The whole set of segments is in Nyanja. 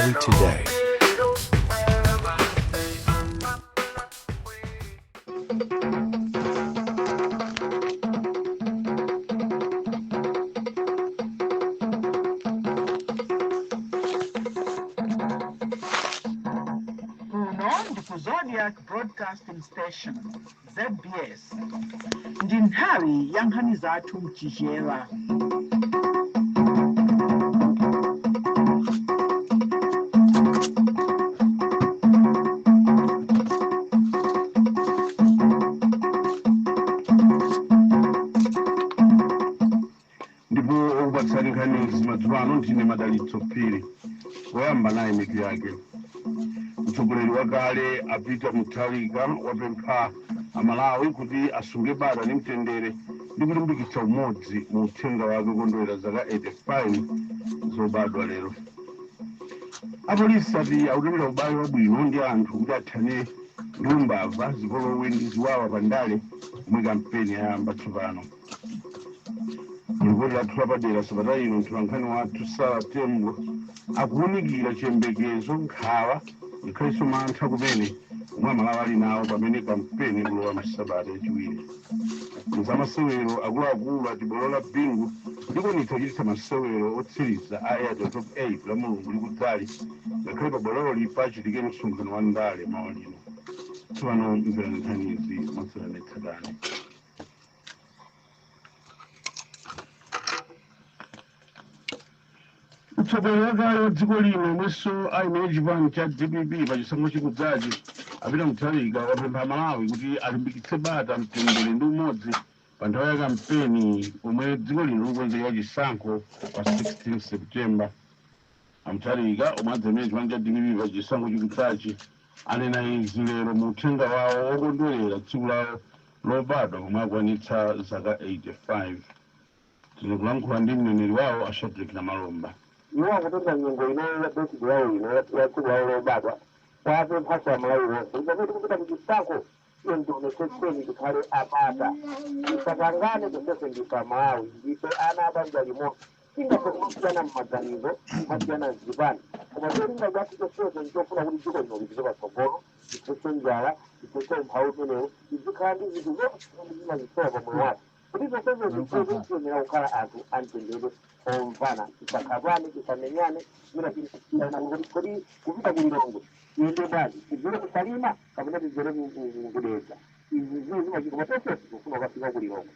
Malawi Today. Kuno ndi ku Zodiak Broadcasting Station, ZBS. Ndi nthawi ya nkhani zathu mChichewa. Ndipo okupatsani nkhanizi madzulo ano ndine Madalitso Phiri. Poyamba nayi mitu yake. Mtsogoleri wakale a Peter Mutharika wapempha Amalawi kuti asunge bata ndi mtendere ndi kulimbikitsa umodzi mu uthenga wake wokondwerera zaka 85 zobadwa lero. Apolisi ati akutengera ubale wabwino ndi anthu kuti athane ndi umbava, zipolowe ndi ziwawa pa ndale pomwe kampeni yayamba tsopano. Mulipoti lathu lapadera sabata ino, mtolankhani wathu Sara Tembo akuwunikira chiyembekezo, nkhawa ngakhalenso mantha kumene omwe Amalawi ali nawo pamene kampeni ikulowa msabata yachiwiri. Mzamasewero, akuluakulu ati bwalo la Bingu likwanitsa kuchititsa masewero otsiriza a Airtel Top 8 la Mulungu likudzali ngakhale pa bwaloli pachitike msonkhano wa ndale mawa lino. Tsopano mverani nkhanizi mwatsatanetsatane. Mtsogoleri wakale wa dziko lino yemwenso ayimire chipani cha DPP pa chisankho chikudzachi, a Peter Mutharika, wapempha Amalawi kuti alimbikitse bata, mtendere ndi umodzi pa nthawi ya kampeni pomwe dziko lino likukonzekera chisankho pa 16 September. A Mutharika, omwe adzaimire chipani cha DPP pa chisankho chikudzachi, anena izi lero mu uthenga wawo wokondwerera tsiku lawo lobadwa pomwe akwanitsa zaka 85. Tili kulankhula ndi mneneri wawo a Shadric Namalomba. Iwo akutenga nyengo inoyo ya birthday yawo ino ya tsiku lawo lobadwa kuwapemphanso Amalawi onse kuti pamene tikupita ku chisankho tiyeni tionetsetseni tikhale abata, tisakangane, tonsefe ndife Amalawi, ndife ana a banja limodzi. Tingathe kumasiyana m'maganizo, kumasiyana m'zipani, koma cholinga chathu tonsefe n'chofuna kuti dziko lino lipite patsogolo, tithetse njala, tithetse umphawi umenewu, tizikhala ndi zinthu zonse zimene timazisowa pa moyo wathu. Kuti zonsezo zitheke, tiyenera kukhala anthu amtendere, omvana, tisakhapane, tisamenyane, mwina tisiyana kuti kodi kupita ku Lilongwe tiyende bwanji, tidzere ku Salima kapena tidzere ku Dedza. Izi zimene zimachitika, koma tonsefe tikufuna kukafika ku Lilongwe.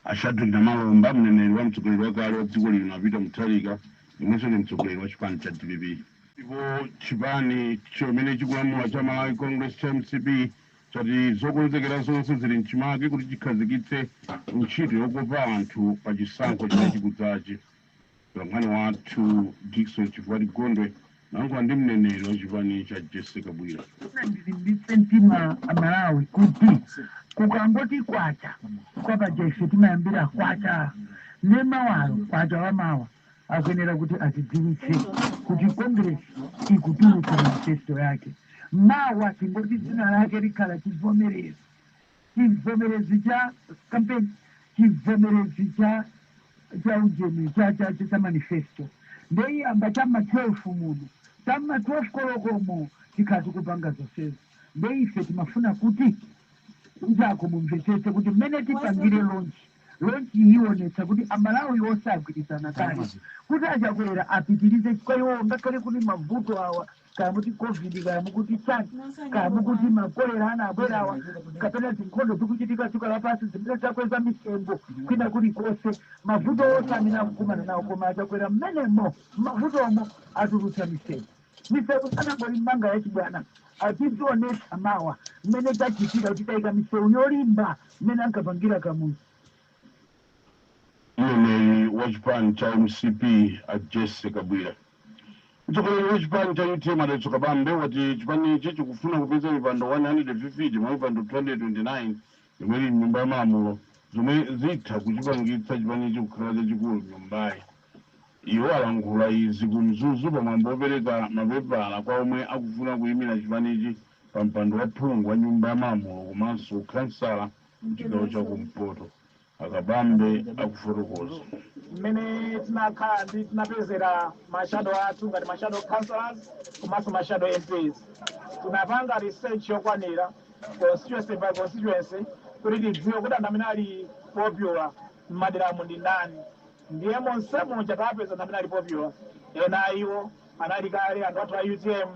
A Shadric Namalomba, mneneri wa mtsogoleri wakale wa dziko lino a Peter Mutharika yemwenso ndi mtsogoleri wa chipani cha dpp. Ndipo chipani chomene chikulamula cha Malawi Congress cha mcp chati zokonzekera zonse zili mchimake kuti chikhazikitse ntchito yokopa anthu pa chisankho chimene chikudzachi. Mtolankhani wathu Dickson Chifukati Gondwe analankhula ndi mneneri wa chipani cha Jessie Kabwila. Ndifuna ndilimbitse mtima Amalawi kuti kukangoti kwacha kwa paja ife timayambira kwacha ne mawalo kwacha wamawa akuyenera kuti atidziwitse kuti Congress ikutulutsa manifesto yake mawa. Tingoti dzina lake likhala chivomerezi, chivomerezi cha campaign, chivomerezi cha ujeni cha manifesto. Ndeyiyamba chamma 12 muno, chamma 12 kolokomo tikhala tikupanga zonsezo. Nde ife timafuna kuti njako mumvetsetse kuti mmene tipangire launch, launch ionetsa kuti Amalawi onse agwirizana kale kuti aChakwera apitirize, chifukwa iwo ngakhale kuti mavuto awa, kaya muti COVID, kaya mukuti chani, kaya mukuti makolera anabwerawa, kapena zinkhondo zikuchitika dziko lapansi zimene zakweza mitengo kwina kulikonse, mavuto onse amene akukumana nawo, koma aChakwera mmenemo mavutomo atulutsa misewu. Misewu sanangoimanga yachibwana. Atizionetsa mawa mmene tachitira kuti tayika misewu yolimba mmene ankapangira Kamuzu. Mneneri wa chipani cha mcp a Jessie Kabwila. Mtsogoleri wa chipani cha UTM a Dalitso Kabambe wati chipanichi chikufuna kupeza mipando 150 mwa mipando 229 yomwe ili mnyumba ya malamulo, zomwe zitha kuchipangitsa chipanichi kukhala chachikulu mnyumbayi. Iwo alankhula izi ku Mzuzu pamwambo wopereka mapepala kwa omwe akufuna kuyimira chipanichi pa mpando wa phungu wa nyumba ya malamulo komanso ukhansala mchigawo cha kumpoto. Akabambe akufotokoza. Mmene tinakhala ndi tinapezera ma shadow athu ngati ma shadow councillors komanso ma shadow MPs, tinapanga research yokwanira constituency by constituency kuti tidziwe kuti anthu amene ali popular m'maderamo ndi ndani. Ndiye monse muja tapeza anthu amene ali popular. Ena iwo anali kale anthu athu a UTM,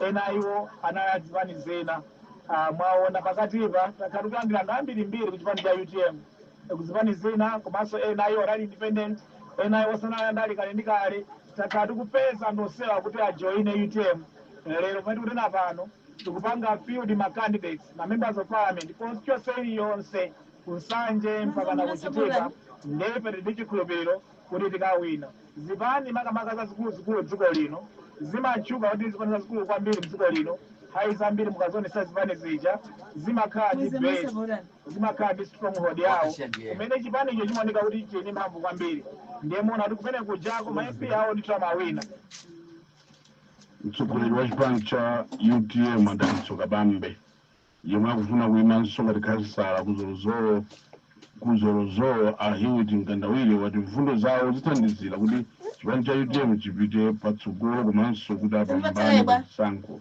ena iwo anali azipani zina. Mwaona pakatipa takhala tikulandira anthu ambirimbiri ku chipani cha UTM, kuzipani zina, komanso ena iwo anali independent, ena iwo sanali kale ndi kale. Takhala tikupeza anthu onsewa kuti ajoine UTM. Lero pamene tikunena pano, tikupanga field ma candidates, ma members of parliament, constituency iliyonse, kuNsanje mpaka na kuChitipa. Ndiye tili ndi chikhulupiriro kuti tikawina. Zipani makamaka zazikuluzikulu dziko lino zimatchuka kuti zipani zazikulu kwambiri mdziko lino, nthawi zambiri mukazionesa zipani zija zimakhala ndi base, zimakhala ndi stronghold yawo kumene chipanicho chimaoneka kuti chili mphamvu kwambiri. Ndiye muona kuti kumene kujako ma MP awo ndithu amawina. Mtsogoleri wa chipani cha UTM Adalitso Kabambe, yemwe akufuna kuyimanso ngati khansala kuZolozolo, a Hewitt Mkandawire, wati mfundo zawo zithandizira kuti chipani cha UTM chipite patsogolo komanso kuti apambane pachisankho.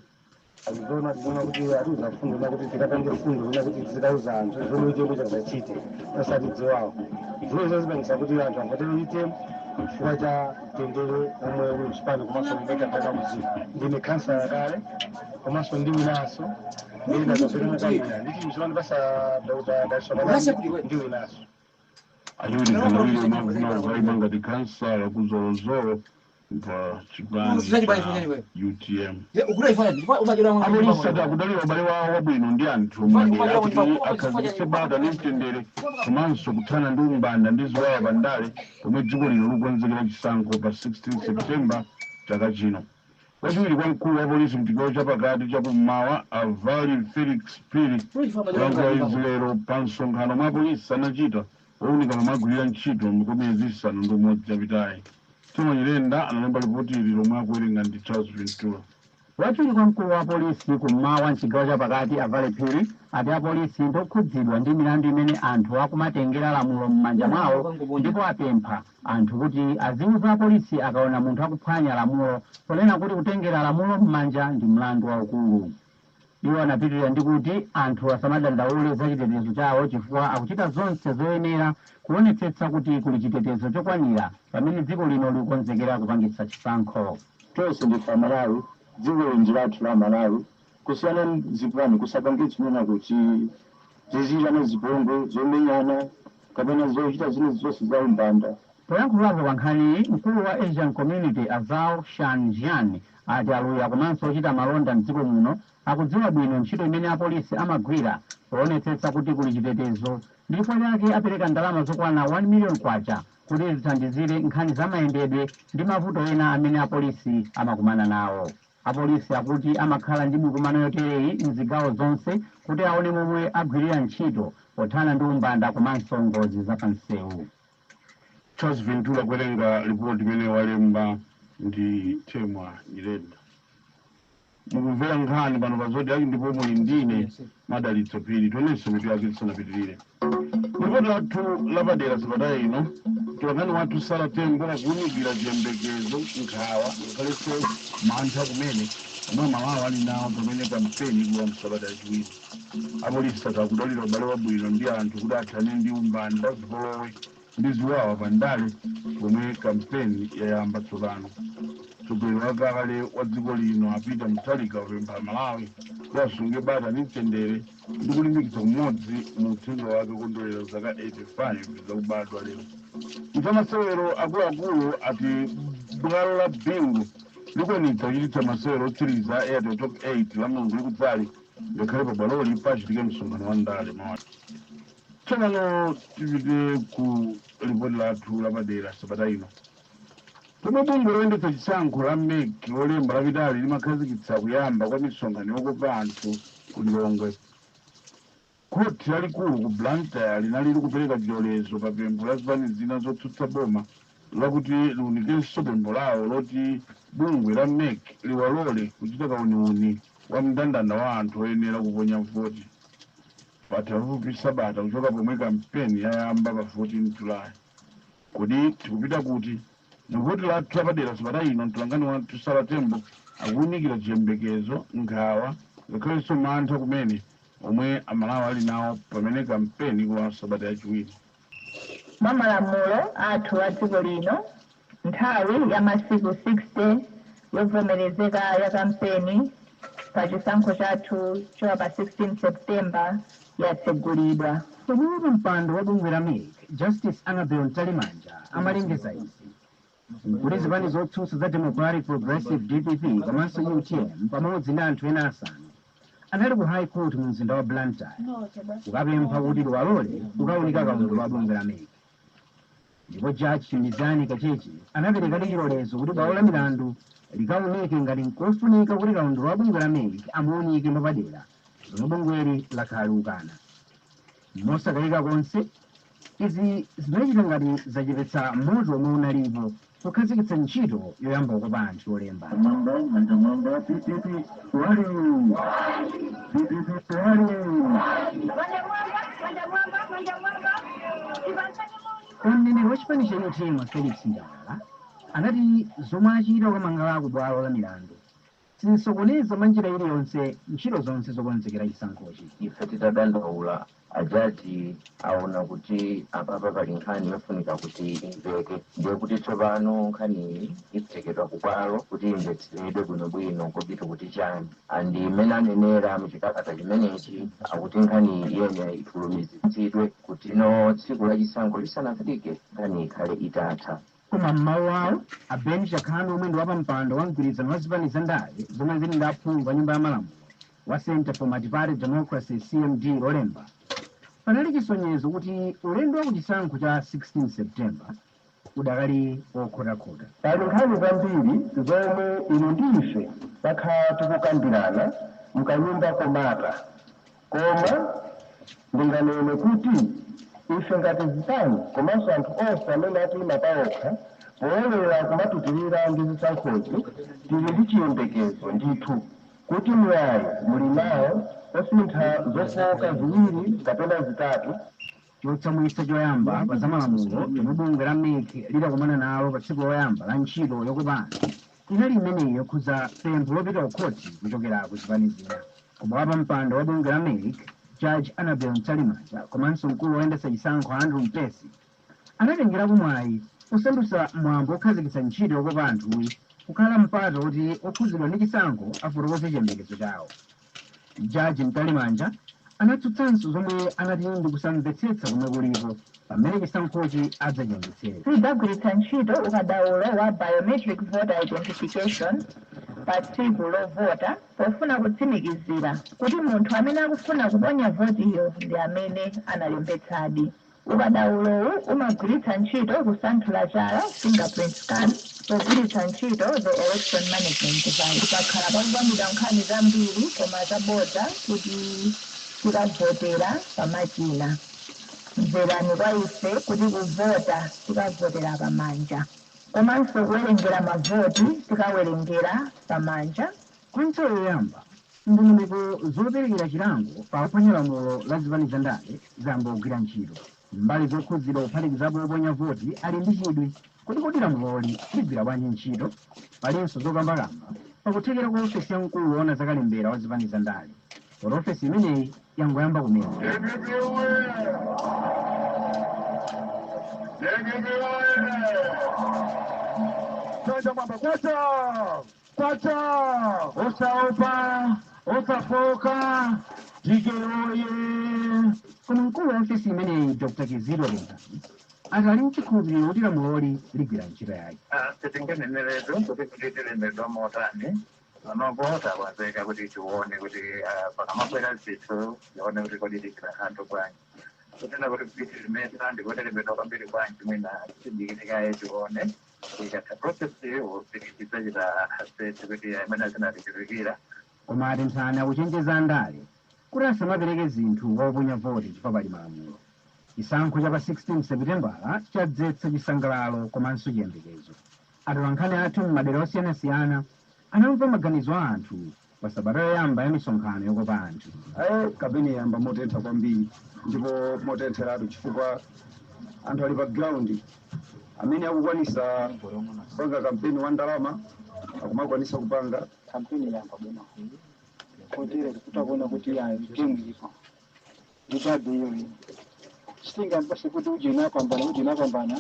Zona tinoona kuti atiuza fundo zona kuti tikapange fundo zona kuti tizikauza anthu zomwe UTM chazachite osati dziwawo. Zimene zipangisa kuti anthu avotere UTM chifukwa cha mtendere omwe uli mchipani komanso kumveka kudziko. Ndine khansala kale komanso ndi winanso, ndiye ndakazere mokwanira ndi chinthu chimene basa Dr. Dalitso Kabambe ndi winanso. A Hewitt Mkandawire omwe akufuna kukayima ngati khansala kuZolozolo pa chipani cha UTM. Apolisi ati akudalira ubale wawo wabwino ndi anthu m'madera kuti akhazikitse bata ndi mtendere komanso kuthana ndi umbanda ndi ziwawa pandale pomwe dziko lino likukonzekera chisankho pa 16 Septemba chaka chino. Wachiwiri kwa mkulu wa polisi mchigawo chapakati chakummawa, Avali Felix Phiri, kulankhula izi lero pa msonkhano mwa apolisi anachita wowunika momwe agwirira ntchito kwa miyezi 6 yapitayi. Tsono Nyirenda analemba ripoti ili lomwe akuwerenga ndi Charles Ventura. Wachiwiri kwa mkulu wa polisi kummawa mchigawo chapakati, Avale Phiri, ati apolisi ndokhudzidwa ndi milandu imene anthu akumatengera lamulo m'manja mwawo, ndipo apempha anthu kuti aziuza apolisi akaona munthu akuphwanya lamulo, ponena kuti kutengera lamulo m'manja ndi mlandu waukulu. Iwo anapitirira ndi kuti anthu asamadandaule za chitetezo chawo chifukwa akuchita zonse zoyenera kuonetsetsa kuti kuli chitetezo chokwanira pamene dziko lino likukonzekera kupangitsa chisankho. Tonse ndife Amalawi, dziko ndi lathu la Malawi. Kusiyana zipani kusapange chinena kuti zizichana zipongwe zomenyana kapena zochita zine zonse za umbanda. Poyankhulapo pa nkhaniyi, mkulu wa Asian Community Azao Shan Jian ati aluya komanso ochita malonda mdziko muno akudziwa bwino ntchito imene apolisi amagwira poonetsetsa kuti kuli chitetezo, ndipo chake apereka ndalama zokwana 1 million kwacha kuti zithandizire nkhani za mayendedwe ndi mavuto ena amene apolisi amakumana nawo. Apolisi akuti amakhala ndi mikumano yotereyi mzigawo zonse kuti aone momwe agwirira ntchito pothana ndi umbanda komanso ngozi zapamsewu. Charles Ventura kuwerenga ripoti imene walemba ndi Temwa Nyirenda. Mukumvera nkhani pano pa Zodiak ndipo muli ndine Madalitso Phiri. Tionenso mitu yake tisanapitirire. Ripoti lathu lapadera sabata ino, mtolankhani wathu Sara Tembo akuwunikira chiyembekezo, nkhawa ngakhalenso mantha kumene omwe Amalawi ali nawo pamene kampeni ikuwa msabata yachiwiri. Apolisi ati akudalira ubale wabwino ndi anthu kuti athane ndi umbanda, zipolowe ndi ziwawa pandale pomwe kampeni yayamba tsopano. Mtsogoleri wakale wa dziko lino a Peter Mutharika wapempha Malawi kuti asunge bata ndi mtendere ndi kulimbikitsa umodzi mu uthenga wake kukondwerera zaka 85 zakubadwa lero. Mzamasewero, akuluakulu ati bwalo la Bingu likwanitsa kuchititsa masewero otsiriza a Airtel Top 8 la Mulungu likudzali, ngakhale pa bwaloli pachitike msonkhano wa ndale mawa. Tsopano tipite ku ripoti lathu lapadera sabata ino. Pomwe bungwe loyendetsa chisankho la MEC lolemba lapitali limakhazikitsa kuyamba kwa misonkhano yokopa anthu ku Lilongwe, khoti lalikulu ku Blantyre linali likupereka chilolezo pa pempho la zipani zina zotsutsa boma lakuti liwunikenso pempho lawo loti bungwe la MEC liwalole kuchita kauniuni wa mndandanda wa anthu oyenera kuponya voti. Patha pafupi sabata kuchoka pomwe kampeni yayamba pa 14 Julayi. Kodi tikupita kuti? Muvoti lathu lapadera sabata ino, mtolankhani wathu Sara Tembo akuwunikira chiyembekezo, nkhawa, ngakhalenso mantha kumene omwe Amalawi ali nawo pamene kampeni kuwa sabata yachiwiri. Mwa malamulo athu a dziko lino, nthawi ya masiku 60 yovomerezeka ya kampeni pa chisankho chathu chowa pa 16 September yatsegulidwa. Pomwe pa mpando wa bungwe la MEC, Justice Annabel Mtalimanja, amalengeza izi nkuti zipani zotsutsa za Democratic Progressive, DPP, komanso UTM pamodzi ndi anthu ena asanu anali ku High Court mu mzinda wa Blantyre kukapempha kuti liwalole kukawunika kaundula wa bungwe la MEC. Ndipo Jaji Chimizani Kacheche anapereka chilolezo kuti bwalo la milandu likaunike ngati nkofunika kuti kaundula wa bungwe la MEC amuunike mwapadera, zomwe bungweli lakhala likukana. Mosakayika konse, izi zinachita ngati zachepetsa moto omwe unalipo kukhazikitsa ntchito yoyamba kukopa anthu olemba. Mwamba, manja mwamba, DPP wali, DPP wali. Mneneri wa chipani cha UTM, Felix Njawala, anati zomwe achita kukamangala ku bwalo la milandu sizisokoneza mwa njira iliyonse ntchito zonse zokonzekera chisankhochi. Ife titadandaula, ajaji aona kuti apapa pali nkhani yofunika kuti imveke, ndiye kuti tsopano nkhaniyi iperekedwa kubwalo kuti imvetseredwe bwinobwino kopita kuti chani. Andi imene anenera muchikalata chimenechi akuti nkhani iyene ifulumizitsidwe kuti no tsiku la chisankho lisanafike nkhani ikhale itatha. Koma mmawu awo, a Ben Chakhame, omwe ndi wapampando wa mgwirizano wa zipani za ndale zomwe zili ndi aphungu a nyumba ya malamulo wa Center for Multiparty Democracy, CMD, lolemba panali chisonyezo kuti ulendo wa kuchisankho cha 16 September udakali wokhotakhota. Pali nkhani zambiri zomwe inu ndi ife takhala tikukambirana mkanyumba komata, koma ndinganene kuti ife ngati zipani komanso anthu onse amene atiyima pawokha poyolera kumapitirira ndi zisankhozi, tili ndi chiyembekezo ndithu kuti mwayi muli nawo osintha zofowoka ziwiri kapena zitatu. Chotsamwitsa choyamba pa zamalamulo chomwe bungwe la MEC lidakumana nalo pa tsiku loyamba la ntchito yokopa anthu inali imeneyi yokhudza pempho lopita ku khoti kuchokera ku zipani zina. Koma wapampando wa bungwe la MEC, Judge Annabel Mtalimanja, komanso mkulu woyendetsa chisankho Andrew Mpesi anatengerapo mwayi osandutsa mwambo okhazikitsa ntchito yokopa anthuyi kukhala mpata woti okhudzidwa ndi chisankho afotokoze chiyembekezo chawo. Jaji Mtalimanja anatsutsanso zomwe anati ndi kusamvetsetsa komwe kulipo pamene chisankhochi adzachiyendetsere. Tidzagwiritsa ntchito ukadaulo wa biometric voter identification pa tsiku lovota pofuna kutsimikizira kuti munthu amene akufuna kuponya votiyo ndi amene analembetsadi. Ukadaulowu umagwiritsa ntchito kusanthula chala, fingerprint scan, pogwiritsa ntchito the election management device. Pakhala pakupangidwa nkhani zambiri koma zabodza kuti tikavotera pamakina. Mverani kwa ife kuti kuvota tikavotera pamanja, komanso kuwerengera mavoti tikawerengera pamanja. Kwa nthawi yoyamba, ndondomeko zoperekera chilango pa kuphwanya lamulo la zipani za ndale zayamba kugwira ntchito. Mbali zokhudzidwa, kuphatikizapo oponya voti, ali ndi chidwi kuti kodi lamuloli ligwira bwanji ntchito. Palinso zokambakamba pakuthekera kwa ofesi ya mkulu woona zakalembera wa zipani za ndale, poti ofesi imeneyi yangoyamba kumene. DPP oye! DPP oye! Manja mwamba, kwacha kwacha! Osaopa, osafoka, DK oye! Koma mkulu wa ofesi imeneyi, Dr Kizito Pemphani, ati ali mchikhulupiriro kuti lamuloli ligwira ntchito yake. Sitingeneneretu kuti tilembedwa motani. Panopo takonzeka kuti tione kuti pakamabwera zinthu, tione kuti kodi tichita anthu bwanji. Kutena kuti tilimeta ndikutilembedwa kwambiri bwanji, mwina tidikitikaye tione ikatha process iyo, tidzachita assess kuti amene zinatichitikira. Koma ati Nthani akuchenjeza andale kuti asamapereke zinthu kwa oponya voti chifukwa pali malamulo. Chisankho cha pa 16 Seputembala chadzetsa chisangalalo komanso chiyembekezo. Atolankhani athu m'madera osiyanasiyana anamva maganizo a anthu Pa sabata yoyamba ya misonkhano yokopa anthu, Ayi, kampeni yamba motentha kwambiri ndipo motentheratu, chifukwa anthu ali pa ground amene akukwanisa kupanga kampeni wa ndalama akumakwanisa kupanga. Kampeni yamba bwino kotero kutakuona kuti ayi, timu ilipo nditabe iyo sitingambase kuti uje inapambana, uje inapambana,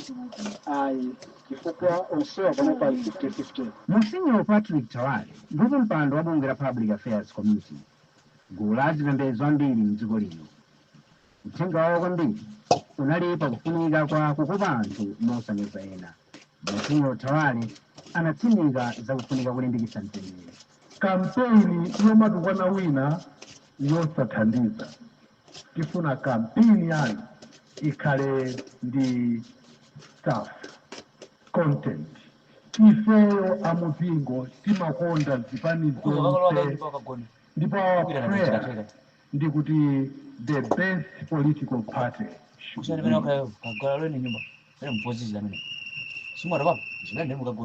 ayi, chifukwa onsewa pano pali 50-50. Monsignor Patrick Tawale ndipo mpando wa bungwe la Public Affairs Committee, gulu la zipembedzo ambiri mdziko lino, uthenga wawo kwambiri unali pakufunika kwa kukopa anthu mosanyoza ena. Monsignor Tawale anatsindika zakufunika kulimbikitsa mtendere. Kampeni yomatukwana wina yosathandiza. Tifuna kampeni yanu ikhale ndi stuff, content. Ifeyo amupingo timakonda zipani zonse, ndipo our prayer ndi kuti the best political party should win.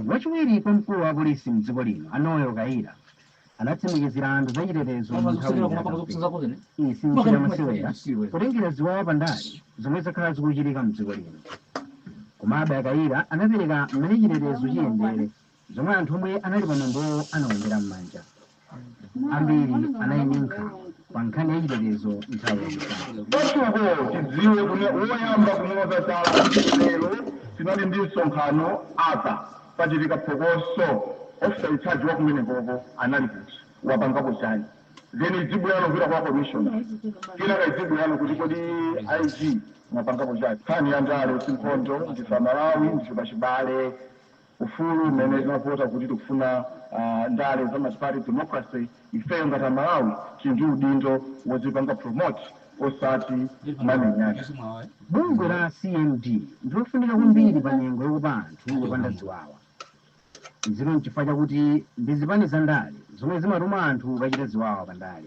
Wachiwiri kwa mkulu wa polisi mdziko lino, Anoyo Kaira, anatsimikizira anthu za chitetezo mu nthawi ya kampeni. Iyi si ntchito yamasewera kutengera ziwawa pandale zomwe zakhala zikuchitika mdziko lino. Komabe Akaira anapereka mmene chitetezo chiyendere, zomwe anthu omwe anali pamwambowo anawombera m'manja. Ambiri anayinyunkha pa nkhani ya chitetezo nthawi yachisankho. Patuko tidziwe kune woyamba kunyoza chala. Lero tinali ndi msonkhano apa, pachitika phokoso, officer in charge wa kumenekoko anali kuti? Wapangapo chani? Then idzibwera kupita kwa commissioner, kenaka idzibwera kuti kodi IG mwapangapo chani? Nkhani ya ndale si nkhondo. Ndife Malawi, ndife pachibale. Ufulu umene tinavota kuti tikufuna ndale za multi-party democracy, ifeyo ngati Amalawi tili ndi udindo wozipanga promote, osati mamenyana. Bungwe la CMD ndilofunika kwambiri pa nyengo yokopa anthu yopanda ziwawa. Zino nchifukwa chakuti ndi zipani za ndale zomwe zimatuma anthu kukachita ziwawa pandale.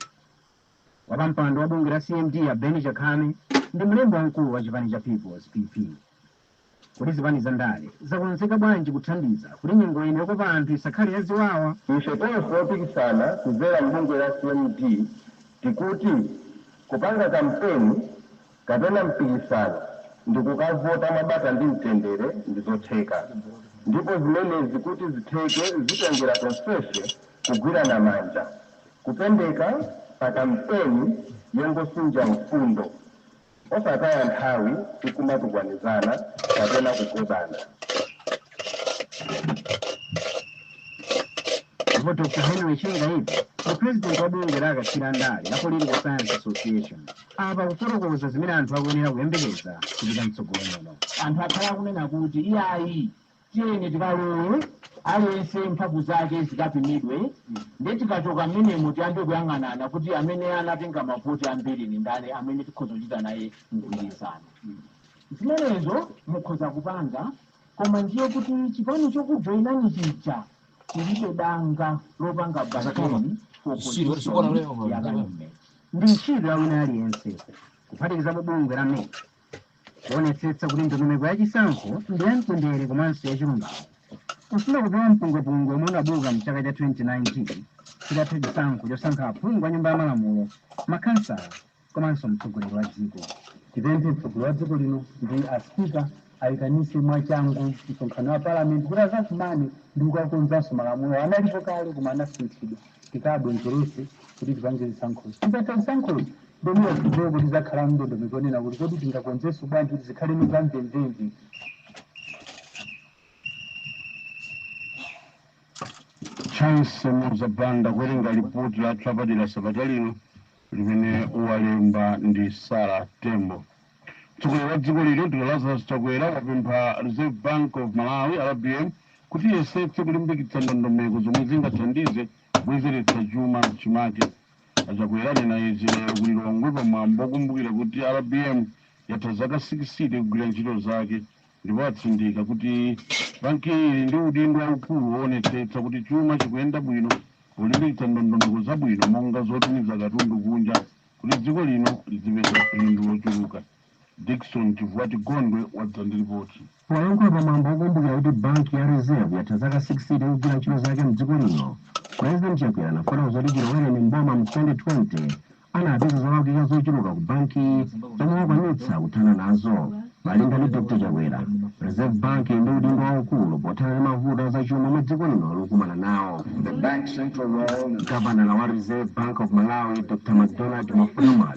Wapampando wa bungwe la CMD a Ben Chakhame ndi mlembi wamkulu wa chipani cha Peoples, PP. Kuti zipani za ndale zakonzeka bwanji kuthandiza kuti nyengo ino yokopa anthu isakhale ya ziwawa? Ife tonse opikisana kudzera mbungwe la CMD tikuti kupanga kampeni kapena mpikisano ndi kukavota mabata ndi mtendere ndi zotheka, ndipo zimenezi kuti zitheke zitengera tonsefe kugwirana manja, kupendeka pa kampeni yongosunja mfundo, osataya nthawi tikumatukwanizana kapena kugobana. Ndipo Dr Henry Chingaipe ndi president wa bungwe la akatswiri andale la Political Science Association. Apa kufotokoza zimene anthu akuyenera kuyembekeza kupita mtsogolo muno. Anthu akhala akunena kuti iyayi, tiyeni tikalowe, aliyense mphamvu zake zikapimidwe, ndi tikachoka mmenemo tiyambe kuyang'anana kuti amene anatenga mavoti ambiri ni ndani, amene tikhoza kuchita naye mgwirizano. Zimenezo mukhoza kupanga, koma ndiye kuti chipani chokujoyinani chija chilibe danga lopanga bargain for position ya government. Ndi ntchito ya wina aliyense, kuphatikizapo bungwe la MEC, kuonetsetsa kuti ndondomeko yachisankho ndi yamtendere komanso yachilungamo, kufuna kupewa mpungwepungwe omwe unabuka mchaka cha 2019 chitatha chisankho chosankha aphungu a nyumba ya malamulo, makhansala komanso mtsogoleri wa dziko. Tipemphe mtsogoleri wa dziko lino ndi aspika ayitanise mwachangu msonkhano wa palamenti kuti azakumane ndi kukakonzanso malamulo analipo kale koma anasinthidwa, tikabwenzerese kuti tipange zisankhozi. Titatha zisankhozi, ndomwe tidziwe kuti zakhala ndondomeko yonena kuti kodi tingakonzenso bwanji kuti zikhale zamvemvemve. Chance Muzabanda kuwerenga ripoti la lapadera sabata lino limene walemba ndi Sara Tembo. Mtsogoleri wa dziko lino Dr Lazarus Chakwera wapempha Reserve Bank of Malawi, RBM, kuti iyesetse kulimbikitsa ndondomeko zomwe zingathandize kubwezeretsa chuma mchimake. Achakwera anena izi lero ku Lilongwe pamwambo okumbukira kuti RBM yatha zaka 60 kugwira ntchito zake, ndipo atsindika kuti banki ili ndi udindo waukulu woonetsetsa kuti chuma chikuyenda bwino polimbikitsa ndondomeko zabwino monga zotumiza katundu kunja kuti dziko lino lizipeza phindu lochuluka. Dickson Chivwati Gondwe wadza ndi ripoti. Poyankhula pamwambo wokumbukira kuti banki ya Reserve yatha zaka 60 ikugwira ntchito zake mdziko lino, President Chakwera anafotokoza kuti chilowereni mboma mu 2020 anapeza zolakwika zochuluka ku banki zomwe wakwanitsa kuthana nazo. Malinga ndi Dr Chakwera, Reserve Bank ndi udindo waukulu pothana ndi mavuto azachuma omwe dziko lino likukumana nawo. The bank's central role in Gavanala wa Reserve Bank of Malawi, Dr McDonald Mafuta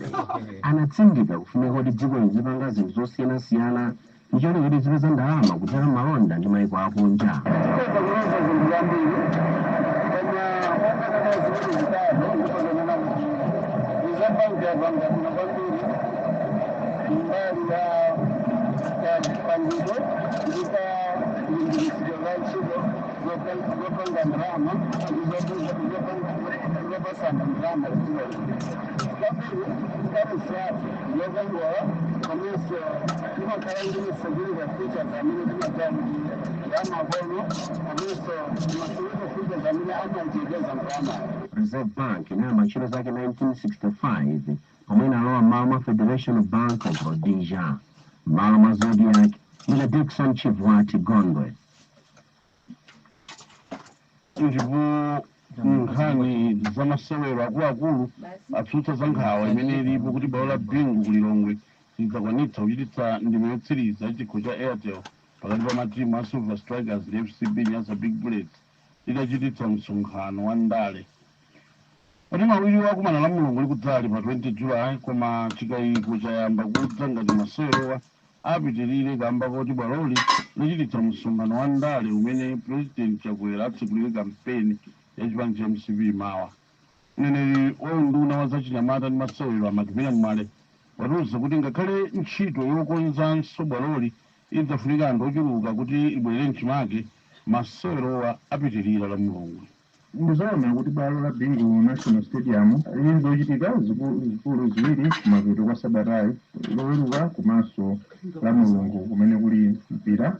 anatsindika kufunika kuti dziko lizipanga zinthu zosiyanasiyana ndicholinga kuti zipeza ndalama kudzera malonda ndi maiko akunja. Tikhoza kuloza zinthu zambiri, koma monga ziwiri zitatu ndikhoza kuti Reserve Bank yapanga bwino kwambiri mbali ya pangidwe ndi pa limbikitsidwe la ntchito zopanga ndalama ndi zopasana ndalama kudziko lino. Kwambiri currency yathu yokongola, komanso imakhala ndi security features amene timadziwa kuti yamakono, komanso ma security features amene amayiteteza ndalamayo. Reserve Bank inayamba ntchito zake 1965 pomwe inalowa m'malo mwa Federation Bank of Rhodesia. M'malo mwa Zodiak, ndine Dickson Chivwati Gondwe. Ndipo nkhani zamasewero, akuluakulu atsutsa za nkhawa imene ilipo kuti bwalo la Bingu kuLilongwe lidzakwanitsa kuchititsa ndime yotsiriza chikho cha Airtel pakati pa matimu a Silver Strikers ndi FCB Nyasa Big Bullets litachititsa msonkhano wa ndale. Matimu awiri akumana la Mulungu likudzali pa 20 Julayi, koma chikayiko chayamba kudza ngati masewerowa apitirire kamba koti bwaloli lichititsa msonkhano wa ndale umene President Chakwera atsekulire kampeni ya chipani cha MCP mawa. Mneneri wa unduna wa zachinyamata ndi masewero, a Macmillan Mwale, watiuza kuti ngakhale ntchito yokonzanso bwaloli idzafunika anthu ochuluka kuti ibwerere mchimake, masewerowa apitirira la Mulungu. Ndizoona kuti bwalo la Bingu National Stadium lili zochitika zikulu ziwiri kumapeto kwa sabatayi, Loweruka komanso la Mulungu, kumene kuli mpira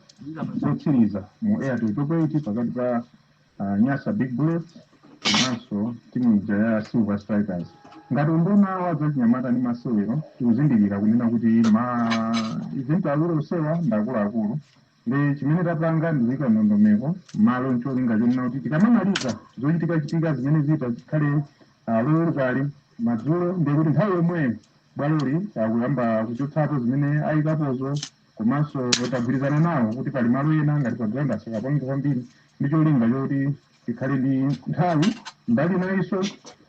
wotsiriza mu Airtel Top 8 pakati pa Nyasa Big Bullets komanso timu ija ya Silver Strikers. Ngati unduna wa zachinyamata ndi masewero, tikuzindikira kunena kuti ma event awiri onsewa ndi akuluakulu, ndi chimene tapanga ndikuyika ndondomeko malo ncholinga chonena kuti tikamamaliza zochitikachitika zimene zita zikhale Lowerukali madzulo, ndiye kuti nthawi yomweyo bwaloli akuyamba kuchotsapo zimene ayikapozo. Komanso tagwirizana nawo kuti pali malo ena ngati pa ground asakapange kwambiri, ndi cholinga choti tikhale ndi nthawi mbali nayinso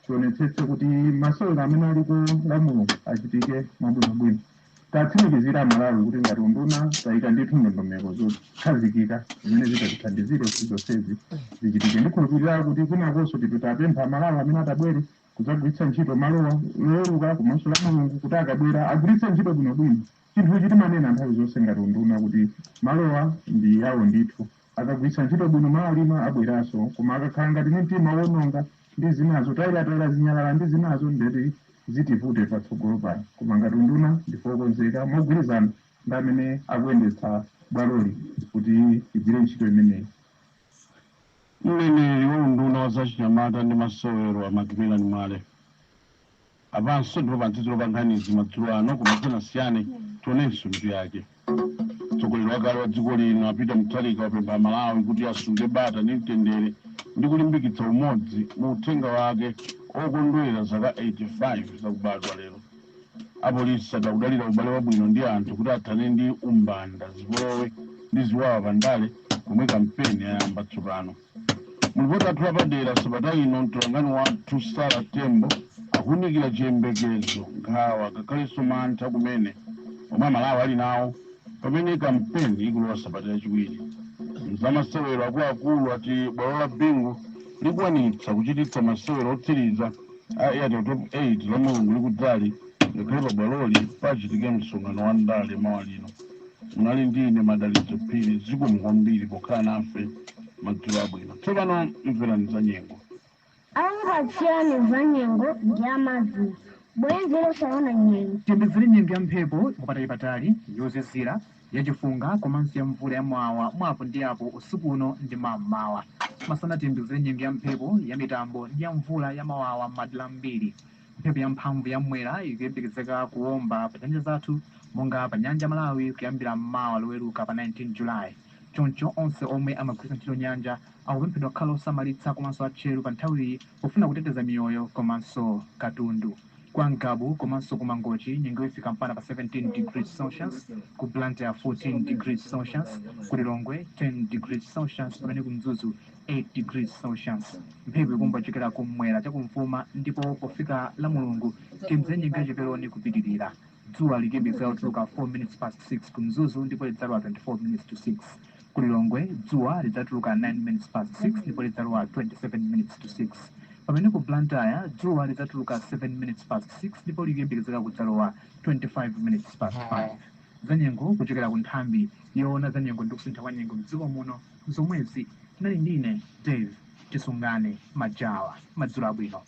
tionetsetse kuti masewero amene aliko la Mulungu achitike mwabwinobwino. Tatsimikizira Amalawi kuti ngati unduna tayika ndithu ndondomeko zokhazikika zimene zitatithandizire kuti zonsezi zichitike. Ndikhulupirira kuti kwinakonso tipitapempha Amalawi amene atabwere kudzagwiritsa ntchito malowa Loweruka komanso la Mulungu kuti akabwera agwiritse ntchito bwinobwino. Chinthu timanena nthawi zonse ngati unduna kuti malowa ndi yawo ndithu, akagwiritsa ntchito bwino mawalima abweranso, koma akakhala ngati ndi mtima wononga ndi zinazo, tayira zinyalala ndi zinazo, ndeti zitivute patsogolo pano. Koma ngati unduna ndife okonzeka mogwirizana ndi amene akuyendetsa bwaloli kuti igwire ntchito imeneyi. Mneneri wa unduna wa zachinyamata ndi masewero, a Macmillan Mwale. Apanso ndipo pamtsiriziro pa nkhanizi madzulo ano, koma tisanasiyane tionenso mitu yake. Mtsogoleri wakale wa dziko lino, a Peter Mutharika, wapempha Malawi kuti asunge bata ndi mtendere ndi kulimbikitsa umodzi mu uthenga wake okondwerera zaka 85 zakubadwa lero. Apolisi akudalira ubale wabwino ndi anthu kuti athane ndi umbanda, zipolowe ndi ziwawa pandale pomwe kampeni yayamba tsopano. Mulipoti athu lapadera sabata ino, mtolankhani wathu Sara Tembo akuwunikira chiyembekezo, nkhawa ngakhalenso mantha kumene omwe Amalawi ali nawo pamene kampeni ikulowa sabata yachiwiri. Mzamasewero, akuluakulu ati bwalo la Bingu likwanitsa kuchititsa masewero otsiriza a Airtel Top 8 la Mulungu likudzali, ngakhale pa bwaloli pachitike msonkhano wa ndale mawa lino. Munali ndi ine Madalitso Phiri. Zikomo kwambiri pokhala nafe. Madzulo abwino. Tsopano mverani za nyengo. Akupatsirani za nyengo ndi amazi bwenzi losaona nyengo. Tiyembekezere nyengo ya mphepo yapatali yozizira, yachifunga komanso ya mvula yamawawa mwapo ndi apo usiku uno ndi mammawa. Masana tiyembekezere nyengo ya mphepo ya mitambo ndi ya mvula yamawawa m'madera ambiri. Mphepo yamphamvu yamwera ikuyembekezeka kuwomba pa nyanja zathu monga pa nyanja Malawi kuyambira mmawa Loweruka pa 19 Julayi. Choncho onse omwe amagwiritsa ntchito nyanja akupemphedwa kukhala osamalitsa komanso atcheru pa nthawiyi pofuna kuteteza miyoyo komanso katundu. Kwa Ngabu komanso ku Mangochi nyengo ifika mpaka pa 17 degrees Celsius, ku Blantyre 14 degrees Celsius, ku Lilongwe 10 degrees Celsius, pamene ku Mzuzu 8 degrees Celsius. Mphepo ikumba kuchokera kumwera chakumvuma, ndipo pofika la Mulungu timze nyengo yachiperoni kupitirira. Dzuwa likuyembekezeka kutuluka 4 minutes past 6 ku Mzuzu ndipo lidzalowa 24 minutes to 6. Ku Lilongwe dzuwa lidzatuluka 9 minutes past 6 ndipo lidzalowa 27 minutes to 6, pamene ku Blantyre dzuwa lidzatuluka 7 minutes past 6 ndipo likuyembekezeka kudzalowa 25 minutes past 5. Zanyengo kuchokera ku nthambi yoona zanyengo ndi kusintha kwa nyengo mdziko muno zomwezi. Tinali ndine Dave Tisungane Majawa. Madzulo abwino.